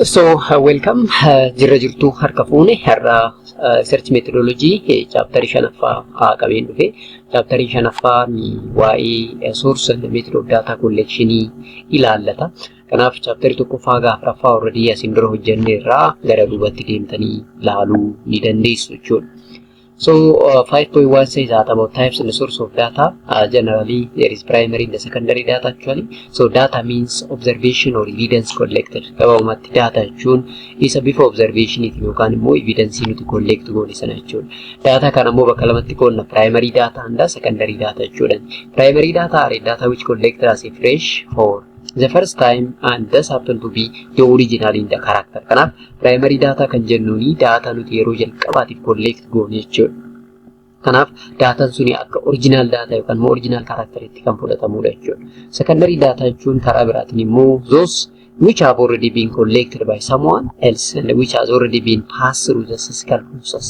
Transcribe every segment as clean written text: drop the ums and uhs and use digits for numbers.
So, welcome. Jirra jirtu harka fuune har'a research methodology chapterii shanaffaa qabeen dhufe. Chapterii shanaffaa waa'ee source and method of data collection ilaallata. Kanaaf chapterii tokkoffaa gaafa afuraffaa already asiin dura hojjenne irraa gara duubatti deemtanii ilaaluu ni dandeessu jechuudha. So 5.1 says that about types and the source of data. Generally, there is primary and the secondary data actually. So data means observation or evidence collected. Gabaabumatti data jechuun isa bifa observationiitiin yookaan immoo evidence nuti collect goone sana jechuudha. Data kana immoo bakka lamatti qoodna, primary data and secondary data jechuudha. Primary data are a data which collected as a fresh for the first time and thus happen to be the original in the character. Kanaaf primary data kan jennuuni data nuti yeroo jalqabaatiif collect goone jechuudha. Kanaaf daataan suni akka original data yookaan immoo original characteritti kan fudhatamudha jechuudha. Secondary data jechuun karaa biraatiin immoo those which have already been collected by someone else and which has already been passed through the statistical process.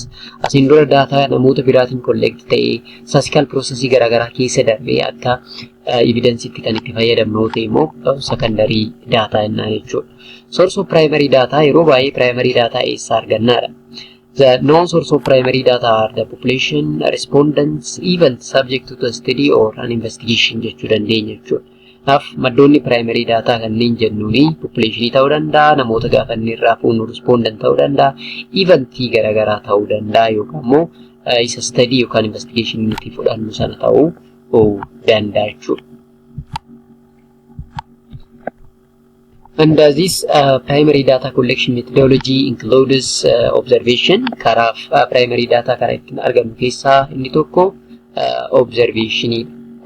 Asiin dura data namoota biraatiin collect ta'ee statistical processii garaagaraa keessa darbee akka evidence'itti kan itti fayyadamnu yoo ta'e immoo secondary data jennaan jechuudha. Source of primary data, yeroo baay'ee primary data eessaa argannaadha. The known source of primary data are the population, respondents, even subject to the study or an investigation jechuu dandeenya jechuudha. Kanaaf maddoonni primary data kanneen jennuuni populationii ta'uu danda'a, namoota gaafanne irraa fuunu respondent ta'uu danda'a, eventii garaagaraa ta'uu danda'a yookaan immoo isa study yookaan investigation nuti fudhannu sana ta'uu danda'a jechuudha. And this primary data collection methodology includes observation. Karaa primary data karaa ittiin argannu keessaa inni tokko observation.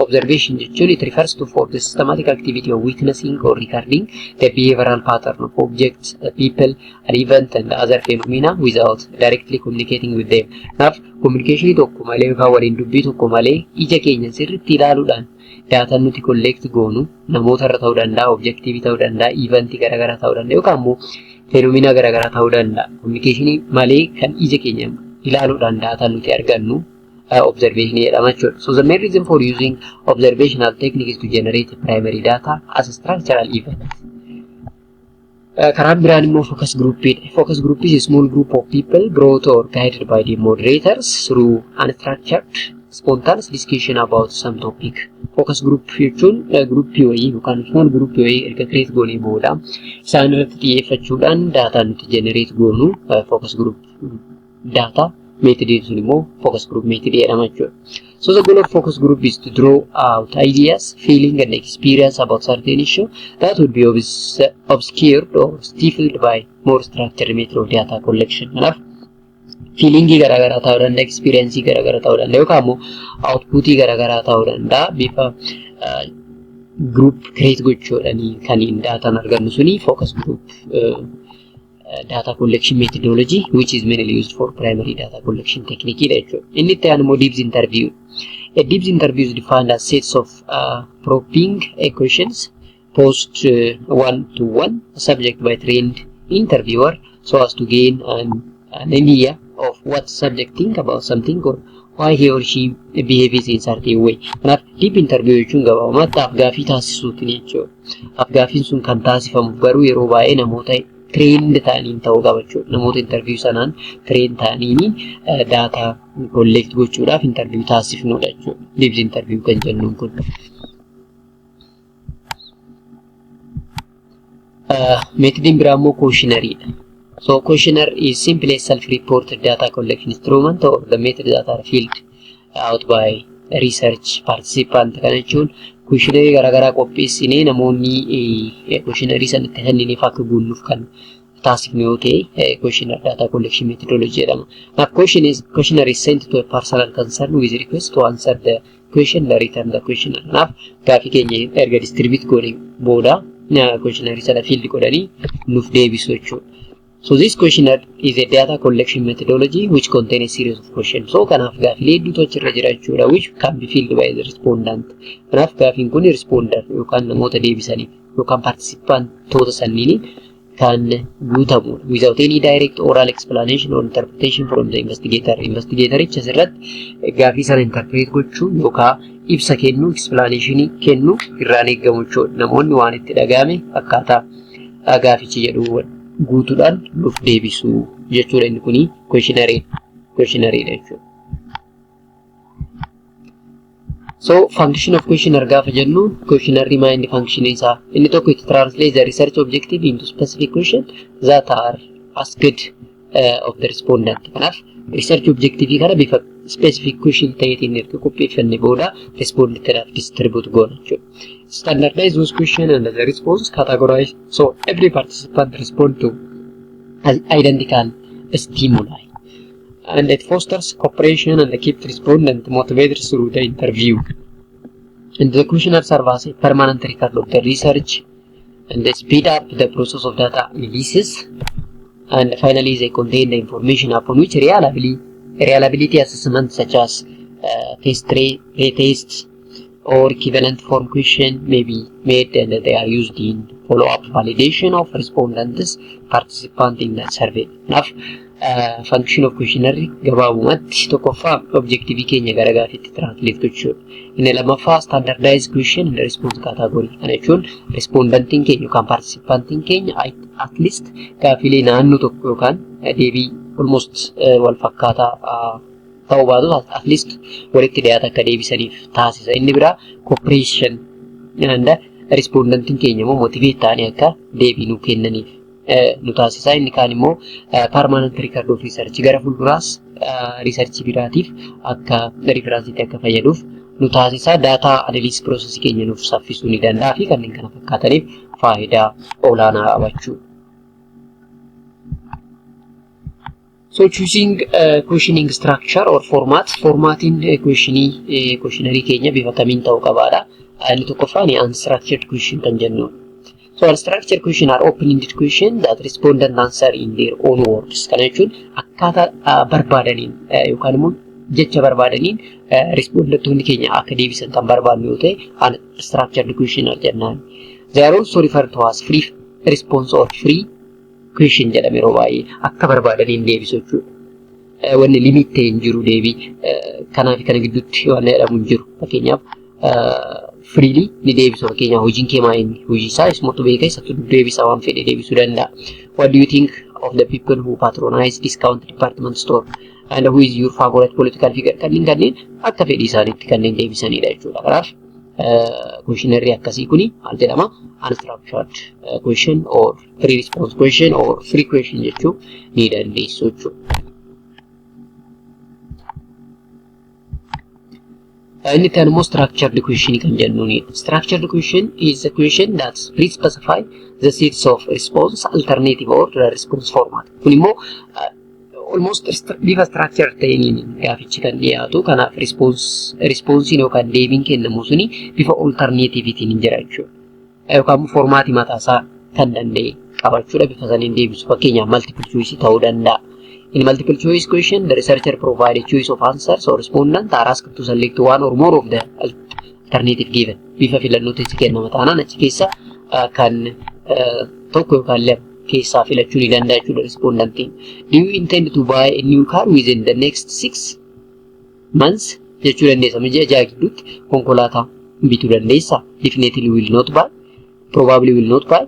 Observation jechuun it refers to for the systematic activity of witnessing or recording the behavioral pattern of objects, people, an event and other phenomena without directly communicating with them. Kanaaf communication tokko malee yookaan waliin dubbii tokko malee ija keenya sirriitti ilaaluudhaan daataan nuti collect goonu namoota irra ta'uu danda'a, objective ta'uu danda'a, eventii garaagaraa ta'uu danda'a yookaan immoo phenomena garaagaraa ta'uu danda'a. Communication malee kan ija keenya ilaaluudhaan daataan nuti argannu observation jedhama jechuudha. So the main reason for using observational technique is to generate primary data as a structural event. Karaan biraan immoo focus group dha. Focus group is a small group of people brought or guided by the moderators through unstructured spontaneous discussion about some topic. Focus group jechuun groupii wayii yookaan small group wayii erga create goonee booda isaan irratti xiyyeeffachuudhaan daataa nuti generate goonu focus group data method sun immoo focus group method jedhama jechuudha. So the goal of focus group is to draw out ideas, feeling and experience about certain issue that would be obscured or stifled by more structured method of data collection. Kanaaf feelingii garaagaraa ta'uu danda'a, experience garaagaraa ta'uu danda'a yookaan immoo outputii garaagaraa ta'uu danda'a bifa group create gochuudhaan kan daataan argannu suni focus group data collection methodology, which is mainly used for primary data collection technique dha jechuudha. Inni itti aanu immoo depth interview. A depth interview is defined as sets of probing questions posed one to one subject by trained interviewer so as to gain an idea of what subject think about something or why he or she behaves in certain way. Kanaaf deep interview jechuun gabaabumatti afgaaffii taasisuutiin jechuudha. Afgaaffiin sun kan taasifamu garuu yeroo baay'ee namoota trained ta'aniin ta'uu qaba jechuudha. Namoota interview sanaan train ta'aniin data collect gochuudhaaf interview taasifnudha jechuudha. Deep interview kan jennuun kun. Methodiin biraa immoo questionnaire. So questionnaire is simply a self-reported data collection instrument or the method that are filled out by research participant. Kana jechuun questionnaire garaagaraa qopheessinee namoonni questionnaire sanatti kenniniif akka guunnuuf kan taasifnu yoo ta'e questionnaire data collection methodology jedhama. Now questionnaire is sent to a personal concern with request to answer the question and return the questionnaire. Kanaaf gaafii keenya erga distribute goone booda questionnaire sana fill godhanii nuuf deebisu jechuudha. So this questionnaire is a data collection methodology which contains a series of questions. So kanaaf gaafilee hedduutu achirra jira jechuudha, which can be filled by the respondent. Kanaaf gaafiin kun responder yookaan namoota deebisaniif yookaan participantoota sanniiniin kan guutamudha. Without any direct oral explanation or interpretation from the investigator. Investigatoricha asirratti gaafii sana interpret gochuu yookaan ibsa kennuu, explanationii kennuu irraan eeggamu jechuudha. Namoonni waan itti dhagahame akkaataa gaafichi jedhu guutuudhaan nuuf deebisu jechuudha. Inni kuni questionnaire questionnaire jechuudha. So function of questionnaire gaafa jennu, questionnaire maa inni function isaa? Inni tokko, it translates the research objective into specific question that are asked of the respondent. Kanaaf research objective kana bifa specific question ta'eetiin erga qopheeffanne booda respondentidhaaf distribute goona jechuudha. Standardize those question and the response categorize so every participant respond to identical stimuli. And it fosters cooperation and keeps respondent motivated through the interview. And the questionnaire serves as a permanent record of the research and they speed up the process of data analysis. And finally, they contain the information upon which reliability assessment such as test retests or equivalent form question may be made, and they are used in follow-up validation of respondents participant in the survey. Kanaaf function of questionnaire gabaabumatti tokkoffaa objective keenya gara gaafiitti translate gochuudha. Inni lammaffaa, standardized question and response category. Kana jechuun respondentiin keenya yookaan participantiin keenya at least gaafilee naannoo tokko yookaan deebii almost wal fakkaataa ta'uu baatu at least walitti dhiyaata akka deebisaniif taasisa. Inni biraa, cooperation and respondentiin keenya immoo motivate ta'anii akka deebii nuu kennaniif nu taasisa. Inni kaan immoo permanent record of research, gara fuulduraas research biraatiif akka referenceitti akka fayyaduuf nu taasisa. Data analysis process keenya nuuf saffisuu ni danda'a fi kanneen kana fakkaataniif faayidaa olaanaa qabachuu. So choosing questioning structure or format, formatiin questionii questionnaire keenya bifa kamiin ta'uu qabaadha. Inni tokkoffaan unstructured question kan jennu. So unstructured question are open-ended question that respondent answer in their own words. Kana jechuun akkaataa barbaadaniin yookaan immoo jecha barbaadaniin respondentoonni keenya akka deebisan kan barbaadnu yoo ta'e, unstructured question jennaan. They are also referred to as free response or free question jedhame. Yeroo baay'ee akka barbaadaniin deebisu jechuudha. Wanni limit ta'e hin jiru, deebii kanaa fi kana gidduutti waan jedhamu hin jiru. Fakkeenyaaf, freely ni deebisu. Fakkeenyaaf, hojiin kee maa inni? Hojii isaa isumatu beeka, isatu deebisa, waan fedhe deebisuu danda'a. What do you think of the people who patronize discount department store? And who is your favorite political figure? Kanneen akka fedhii isaaniitti kanneen deebisanidha jechuudha. Kanaaf questionnaire akkasii kuni maal jedhama? Unstructured question or free response question or free question jechuu ni dandeessu jechuudha. Inni itti aanu immoo structured question kan jennuunidha. Structured question is a question that pre-specify the sets of response alternative or the response format. Kun immoo almost bifa structure ta'een gaafichi kan dhiyaatu. Kanaaf responsiin yookaan deebiin kennamu suni bifa alternativetiin hin jira jechuudha. Yookaan immoo formatii mataasaa kan danda'e qabachuudha, bifa saniin deebisu. Fakkeenyaaf, multiple choice ta'uu danda'a. In multiple choice question, the researcher provide a choice of answers or respondent are asked to select one or more of the alternative given. Bifa filannootti si kennama taanaan achi keessa kan tokko yookaan lama keessaa filachuu ni danda'a jechuudha respondentiin. Do you intend to buy a new car within the next 6 months jechuu dandeessa. Ji'a 6 gidduutti konkolaataa bituu dandeessa. Definitely will not buy, probably will not buy,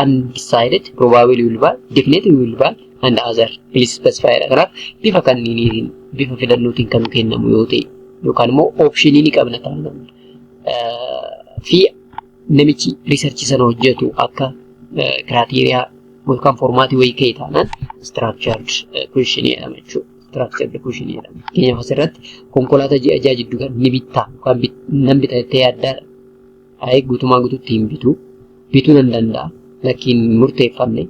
undecided, probably will buy, definitely will buy, and other please specify dha. Kanaaf bifa kanniiniin, bifa filannootiin kan kennamu yoo ta'e yookaan immoo optionii ni qabna taanaan fi namichi researchii sana hojjetu akka criteria yookaan formatii wayii ka'e taanaan structured question jedhama jechuudha. Structured question jedhama. Fakkeenyaaf, asirratti konkolaataa ji'a 6 jidduu kan ni bittaa yookaan nan bita jettee yaaddaadha. Ayee, guutumaa guutuutti hin bitu. Bituu nan danda'a. Lakkiin murteeffanne.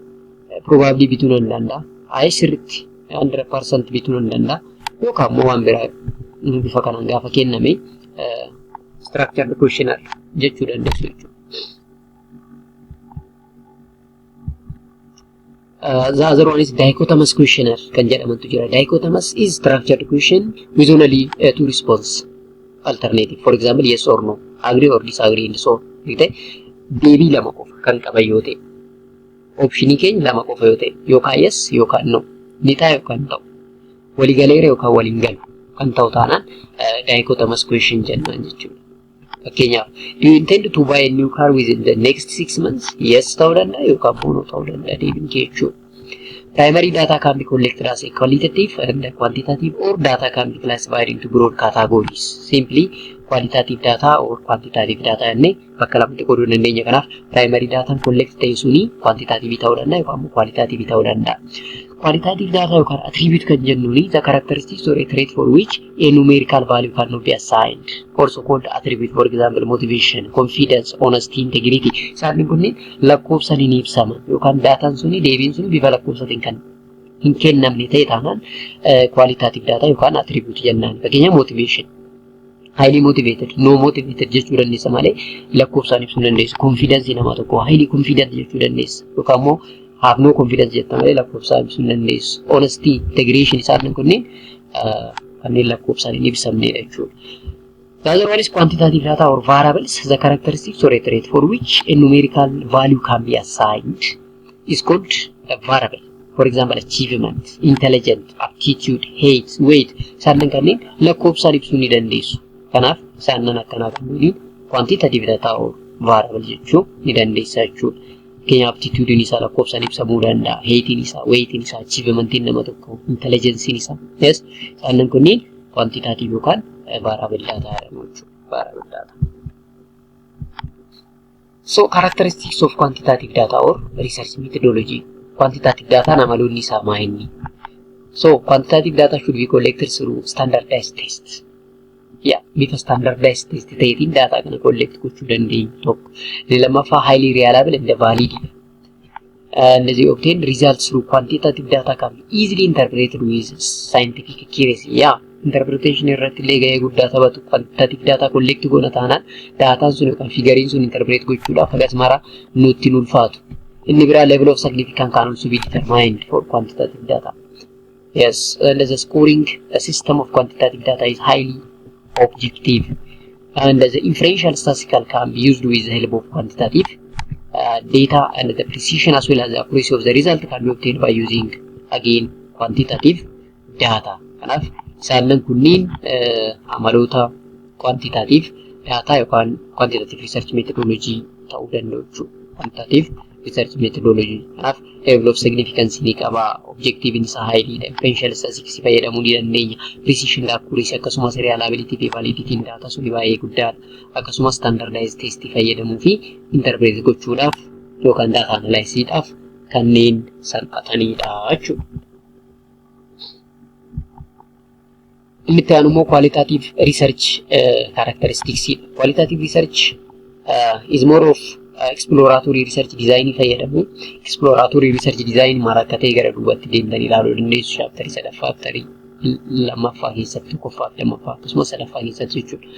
Probably bituu nan danda'a. Ayee, sirriitti 100% bituu nan danda'a. Yookaan immoo waan biraa bifa kanaan gaafa kenname structured questionnaire jechuu dandeessu jechuudha. The other one is dichotomous questionnaire kan jedhamantu jira. Dichotomous is structured question with only two response alternative. For example, yes or no, agree or disagree and so on. Deebii lama qofa kan qaban yoo ta'e, optionii keenya lama qofa yoo ta'e, yookaan yes yookaan no, ni ta'a yookaan ta'u, waligaleera yookaan waliin galu kan ta'u taanaan dichotomous question jennaan jechuudha. Fakkeenyaaf, do you intend to buy a new car within the next 6 months? Yes ta'uu danda'a yookaan immoo no ta'uu danda'a deebiin kee jechuudha. Primary data can be collected as a qualitative and quantitative, or data can be classified into broad categories. Simply qualitative data or quantitative data jennee bakka lamatti qooduu dandeenya. Kanaaf primary data collect ta'e suni quantitative ta'uu danda'a yookaan immoo qualitative ta'uu danda'a. Qualitative data yookaan attribute kan jennuuni the characteristics or a trait for which a numerical value cannot be assigned. Also called attribute, for example, motivation, confidence, honesty, integrity. Isaan kunneen lakkoofsaan hin ibsaman yookaan daataan suni, deebiin suni bifa lakkoofsatiin kan hin kennamne ta'e taanaan qualitative data yookaan attribute jennaan. Fakkeenyaaf motivation. Highly motivated, no motivated jechuu dandeessa malee lakkoofsaan ibsuu dandeessu. Confidence nama tokko highly confident jechuu dandeessa yookaan immoo have no confidence jetta malee lakkoofsaan ibsuu dandeessu. Honesty, integration, isaan kunneen kanneen lakkoofsaan hin ibsamnedha jechuudha. The other one is quantitative data or variables, the characteristics or a trait for which a numerical value can be assigned is called a variable. For example, achievement, intelligent, aptitude, height, weight, isaan kanneen lakkoofsaan ibsuu ni dandeessu. Kanaaf isaan akkanaa kanneen quantitative data or variable jechuu ni dandeessa jechuudha. Fakkeenyaaf aptitude isaa lakkoofsaan ibsamuu danda'a. Heightiin isaa, weightiin isaa, achievementiin nama tokko, intelligencein isaa. Yes, isaan kunneen quantitative yookaan variable data jedhamu jechuudha. Variable data. So characteristics of quantitative data or research methodology. Quantitative data amaloonni isaa maa inni? So quantitative data should be collected through standardized tests. Yeah, bifa standardized test ta'eetiin data kana collect gochuu dandeenya tokko. Inni lammaffaa highly reliable and valid. And the obtained results through quantitative data can be easily interpreted with scientific accuracy. Yeah, interpretation irratti illee gahee guddaa taphatu. Quantitative data collect goona taanaan daataan sun yookaan figureiin sun interpret gochuudhaaf hagas mara nutti hin ulfaatu. Inni biraa level of significance can also be determined for quantitative data. Yes, and the scoring system of quantitative data is highly objective. And the inferential statistical can be used with the help of quantitative data, and the precision as well as the accuracy of the result can be obtained by using again quantitative data. Kanaaf isaan kunniin amaloota quantitative data yookaan quantitative research methodology ta'uu danda'u jechuudha. Quantitative research methodology. Kanaaf level of significance ni qaba. Objective isaa highly dha. Inferential statistics fayyadamuu ni dandeenya. Precision, accuracy, akkasumas reliability fi validity data suni baay'ee guddaadha. Akkasumas standardized test fayyadamuu fi interpret gochuudhaaf yookaan data analysiidhaaf kanneen salphatanidha jechuudha. Inni itti aanu immoo qualitative research characteristics dha. Qualitative research is more of exploratory research design fayyadamu. Exploratory research design maal akka ta'e gara duubatti deemtanii ilaaluu dandeessu. Chapterii sadaffaa, chapterii lammaffaa keessatti, tokkoffaa fi lammaffaa akkasumas sadaffaa keessatti jechuudha.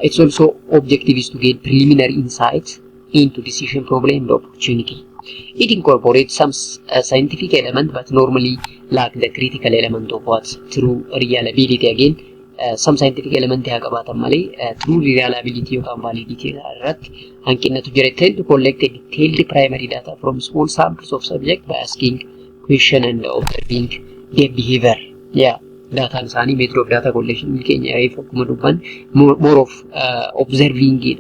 It's also objective is to gain preliminary insight into decision problem and opportunity. It incorporates some scientific element but normally lack the critical element of what true reliability. Again, some scientific element haa qabaatan malee true reliability yookaan validity irratti hanqinatu jira. Tend to collect a detailed primary data from small samples of subject by asking question and observing their behavior. Yeah, daataan isaanii, method of data collection keenya reefu akkuma dubban more of observing dha.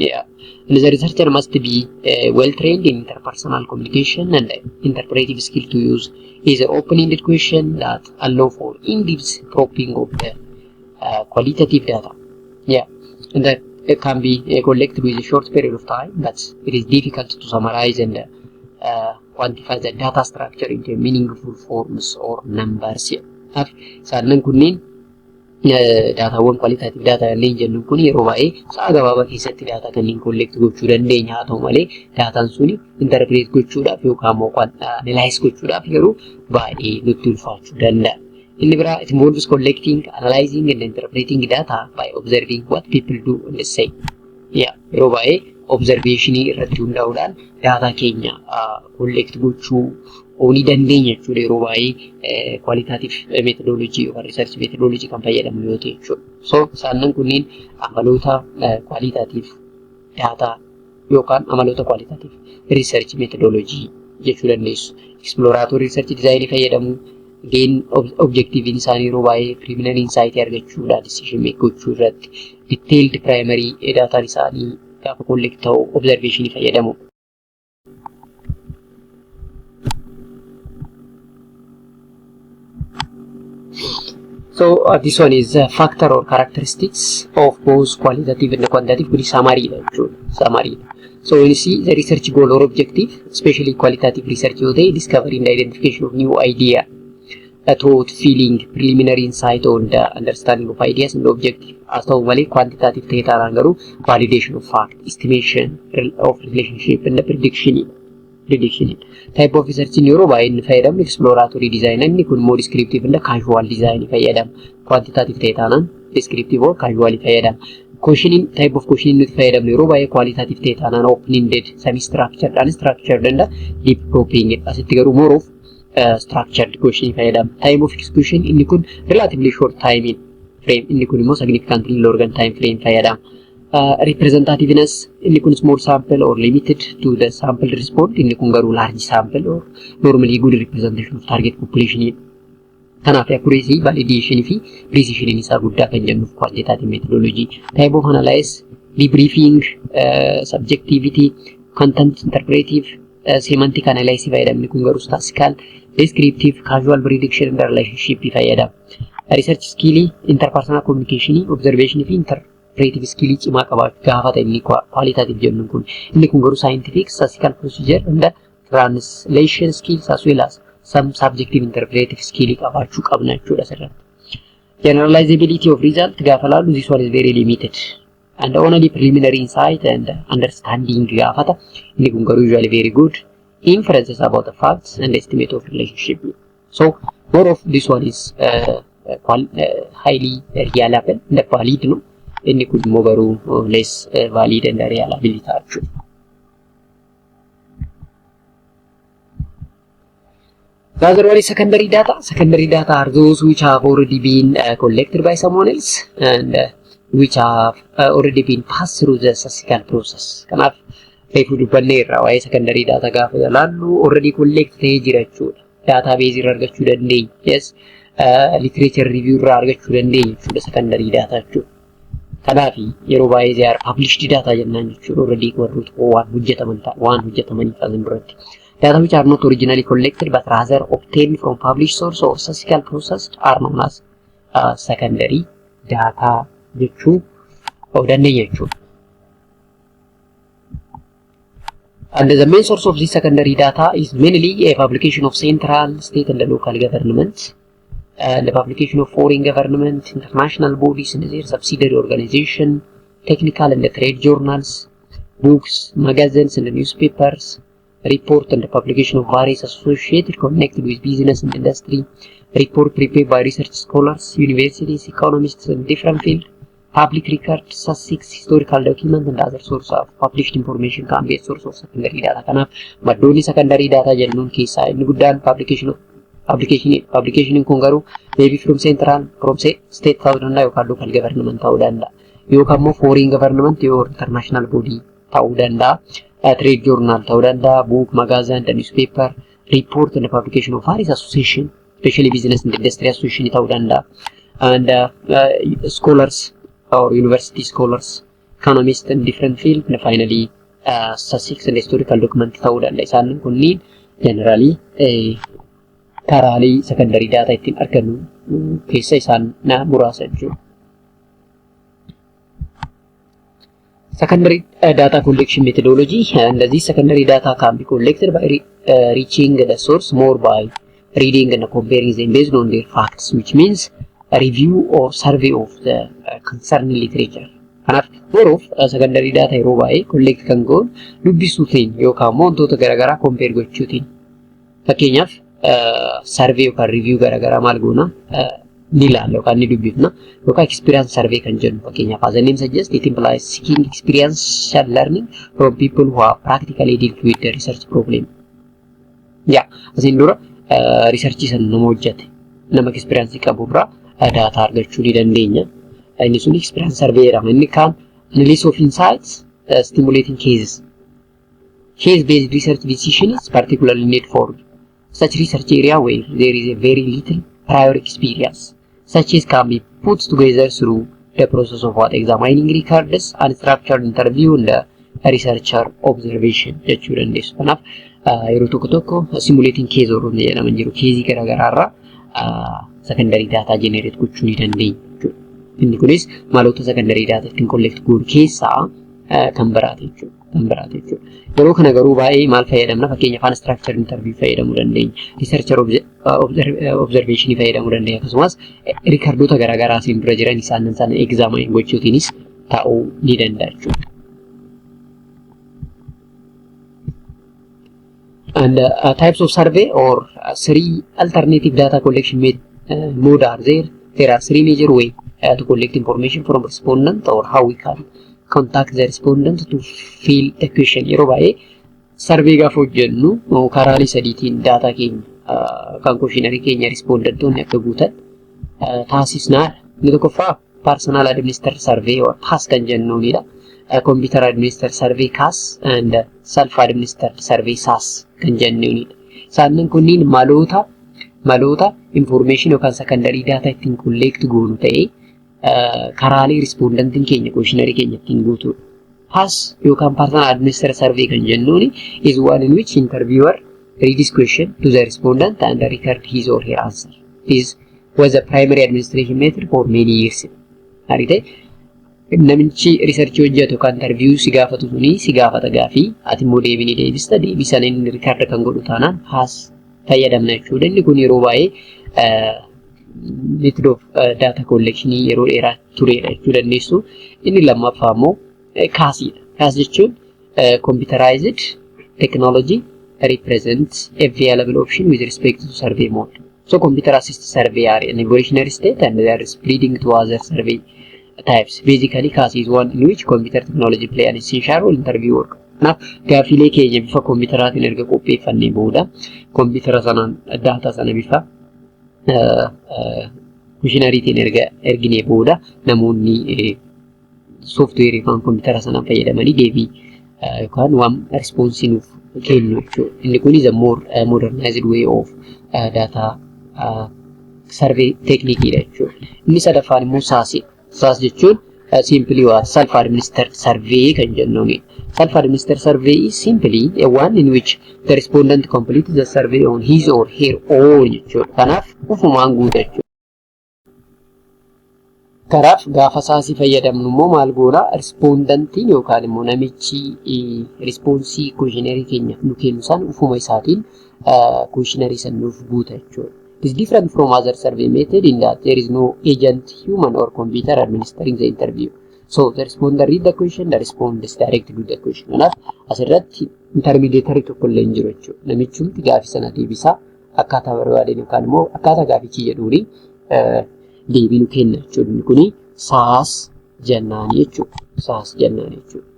Yeah. And the researcher must be well trained in interpersonal communication and interpretive skill to use either open-ended question that allow for in-depth probing of the qualitative data. Yeah, and that it can be collected with a short period of time, but it is difficult to summarize and quantify the data structure into meaningful forms or numbers. Kanaaf isaan kunneen daataawwan qualitative data kanneen jennu kun yeroo baay'ee sa'a gabaabaa keessatti daataa kanneen collect gochuu dandeenya. Haa ta'u malee daataan suni interpret gochuudhaaf yookaan immoo analyze gochuudhaaf yeroo baay'ee nutti ulfaachuu danda'a. Inni biraa it involves collecting, analyzing and interpreting data by observing what people do and say. Yeah, yeroo baay'ee observationii irratti hundaa'uudhaan daataa keenya collect gochuu ni dandeenya jechuudha, yeroo baay'ee qualitative methodology yookaan research methodology kan fayyadamu yoo ta'e jechuudha. So isaan kunneen amaloota qualitative data yookaan amaloota qualitative research methodology jechuu dandeessu. Exploratory research design fayyadamu, gain objectiviin isaanii yeroo baay'ee preliminary insight argachuudhaan decision make gochuu irratti, detailed primary daataan isaanii gaafa collect ta'u observation fayyadamu. So this one is factor or characteristics of both qualitative and quantitative, kuni summary dha jechuudha. Summary dha. So when you see the research goal or objective, especially qualitative research yoo ta'e, discovery and identification of new idea, a thought, feeling, preliminary insight on the understanding of ideas and objective. Haa ta'u malee quantitative ta'e taanaan garuu validation of fact, estimation of relationship and prediction. Prediction. Type of research yeroo baay'ee inni fayyadamnu exploratory design, inni kun immoo descriptive and causal design fayyadama. Quantitative ta'e taanaan descriptive or causal fayyadama. Questioning, type of questioning nuti fayyadamnu yeroo baay'ee qualitative ta'e taanaan open ended, semi structured, unstructured and deep probing. Asitti garuu more of structured question fayyadama. Time of execution, inni kun relatively short time frame, inni kun immoo significantly longer time frame fayyadama. Representativeness, inni kun small sample or limited to the sample response, inni kun garuu large sample or normally good representation of target population. Kanaaf accuracy, validation fi precision isaa guddaa kan jennuuf quantitative methodology. Type of analysis, debriefing, subjectivity, content interpretive, semantic analysis fayyadamni, kun garuu statistical, descriptive, causal, prediction and relationship fayyadama. Research skill, interpersonal communication, observation fi interpretive skill cimaa qabaachuu gaafata inni qualitative jennu kun. Inni kun garuu scientific, statistical procedure and translation skills as well as some subjective interpretive skill qabaachuu qabna jechuudha asirratti. Generalizability of result gaafa laallu, this one is very limited and only preliminary insight and understanding gaafata. Inni kun garuu usually very good inferences about the facts and estimate of relationship. So more of this one is highly reliable and valid, no? Inni kun immoo garuu less valid and reliable ta'a jechuudha. The other one is secondary data. Secondary data are those which have already been collected by someone else and which have already been passed through the statistical process. Kanaaf reefu dubbanneerra, waa'ee secondary data gaafa ilaallu already collect ta'ee jira jechuudha. Database irraa argachuu dandeenya. Yes. Literature review irraa argachuu dandeenya jechuudha secondary data jechuudha. Kanaaf yeroo baay'ee they are published data jennaan jechuudha. Already warroota waan hojjetaman waan hojjetamaniif asin duratti. Data which are not originally collected but rather obtained from published source or statistical process are known as secondary data jechuu dandeenya jechuudha. And the main source of this secondary data is mainly a publication of central, state and the local governments, and the publication of foreign government, international bodies and their subsidiary organization, technical and the trade journals, books, magazines and the newspapers, report and the publication of various associated connected with business and industry, report prepared by research scholars, universities, economists in different fields, public records, statistics, historical document and other source of published information can be a source of secondary data. Kanaaf maddoonni secondary data jennuun keessaa inni guddaan publication of publication. Publication kun garuu maybe from central, from state ta'uu danda'a yookaan local government ta'uu danda'a yookaan immoo foreign government yoo international body ta'uu danda'a, trade journal ta'uu danda'a, book, magazine, the newspaper, report and the publication of various association, especially business and industry association ta'uu danda'a, and scholars or university scholars, economists in different field, and finally statistics and historical document ta'uu danda'a. Isaan kunniin generally karaalee secondary data ittiin argannu keessa isaan muraasa jechuudha. Secondary data collection methodology, and this secondary data can be collected by reaching the source more by reading and comparing them based on their facts, which means a review or survey of the concerned literature. Kanaaf more of secondary data yeroo baay'ee collect kan goon dubbisuutiin yookaan immoo wantoota garaagaraa compare gochuutiin. Fakkeenyaaf survey yookaan review garaagaraa maal goona, ni ilaalla yookaan ni dubbifna, yookaan experience survey kan jennu fakkeenyaaf, as the name suggests, it implies seeking experiential learning from people who have practically dealt with the research problem. Yaa asiin dura researchii sana nama hojjete, nama experience qaburraa data argachuu ni dandeenya. Inni sun experience survey jedhama. Inni kaan analysis of insights, stimulating cases. Case based research decision is particularly need for such research area where there is a very little prior experience. Such as can be put together through the process of what? Examining records, unstructured interview and researcher observation jechuu dandeessu. Kanaaf yeroo tokko tokko simulating case warroonni jedhaman jiru. Caseii garaagaraa irraa secondary data generate gochuu ni dandeenya jechuudha. Inni kunis maloota secondary data ittiin collect goonu keessaa kan biraati jechuudha. Kan biraati jechuudha. Yeroo kana garuu baay'ee maal fayyadamna? Fakkeenya afaan structure interview fayyadamuu dandeenya. Researcher observation fayyadamuu dandeenya. Akkasumas recordoota garaagaraa asiin dura jiran isaan sana examine gochuutiinis ta'uu ni danda'a jechuudha. And types of survey or three alternative data collection mode are there. There are three major way to collect information from respondent or how we can contact the respondent to fill the question. Yeroo baay'ee survey gaafa hojjennu karaalee sadiitiin daataa keenya kan questionnaire keenya respondentoonni akka guutan taasisnaadha. Inni tokkoffaa personal administered survey or PAS kan jennuunidha. Computer administered survey, CAS, and self administered survey, SAS, kan jennuunidha. Isaan kunniin maloota information yookaan secondary data ittiin collect goonu ta'ee karaalee respondentiin keenya questionnaire keenya ittiin guutuudha. PAS yookaan personal administered survey kan jennuuni is one in which interviewer reads question to the respondent and record his or her answer. This was the primary administration method for many years. Argite, namichi researchii hojjetu yookaan interview si gaafatu suni si gaafata gaafii, ati immoo deebii ni deebista, deebii sana inni record kan godhu taanaan PAS fayyadamna jechuudha. Inni kun yeroo baay'ee method of data collection yeroo dheeraa turedha jechuu dandeessu. Inni lammaffaa immoo CASiidha. CAS jechuun computerized technology represents a available option with respect to survey mode. So computer assisted survey are in evolutionary state and they are spreading to other survey types. Basically, CAS is one in which computer technology play an essential role in interview work. Kanaaf gaaffiilee keenya bifa kompiitaraatiin erga qopheeffannee booda kompiitara sanaan daataa sana bifa questionnaireiitiin erga erginee booda namoonni sooftiweerii yookaan kompiitara sanaan fayyadamanii deebii yookaan waan responsii nuuf kennu jechuudha. Inni kun is a more modernized way of data survey technique dha jechuudha. Inni sadaffaan immoo SASidha. SAS jechuun simply what self administered survey kan jennuuni. Self administered survey is simply a one in which the respondent completes the survey on his or her own jechuudha. Kanaaf ufumaan guuta jechuudha. Kanaaf gaafa SASii fayyadamnu immoo maal goona? Respondentiin yookaan immoo namichi responsii questionnaireii keenya nu kennu san ufuma isaatiin questionnaire san nuuf guuta jechuudha. It is different from other survey method in that there is no agent, human or computer administering the interview. So the responder read the question, the respondent directly do the question. Kanaaf asirratti intermediary tokko illee hin jiru jechuudha. Namichumti gaafii sana deebisaa akkaataa barbaadeen yookaan immoo akkaataa gaafichi jedhuuni deebii nu kenna jechuudha. Inni kuni SAS jennaani jechuudha. SAS jennaani jechuudha.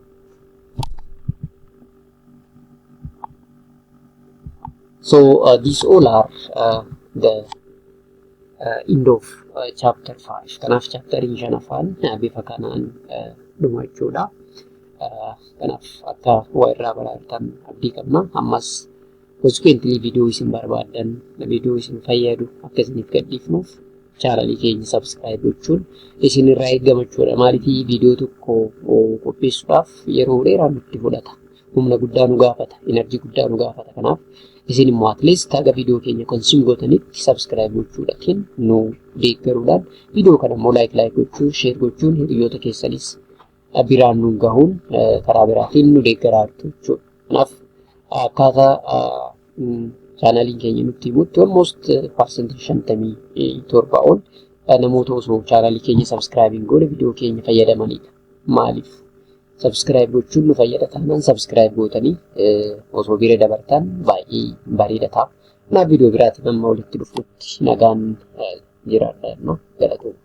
So these all are the end of chapter 5. Kanaaf chapteriin shanaffaan bifa kanaan dhuma jechuudha. Kanaaf akka waa irraa baratan abdii qabna. Ammas consequently viidiyoo isin barbaaddan, viidiyoo isin fayyadu akka isiniif gadhiifnuuf channelii keenya subscribe gochuun isin irraa eegama jechuudha. Maaliif viidiyoo tokko qopheessuudhaaf yeroo dheeraa nutti fudhata. Humna guddaa nu gaafata, energy guddaa nu gaafata. Kanaaf isin immoo at least haga viidiyoo keenya consume gootanitti subscribe gochuudhaatiin nu deeggaruudhaan viidiyoo kana immoo like gochuun, share gochuun hiriyoota keessanis biraan nu gahuun karaa biraatiin nu deeggaraa jirtu jechuudha. Kanaaf akkaataa channeliin keenya nutti himutti almost 57% ol namoota osoo channelii keenya subscribe hin goone viidiyoo keenya fayyadamanidha. Maaliif? Subscribe gochuun nu fayyada taanaan subscribe gootanii osoo bira dabartan baay'ee bareeda ta'a. Kanaaf viidiyoo biraatiin amma walitti dhufutti nagaan jiraadha. Galatooma.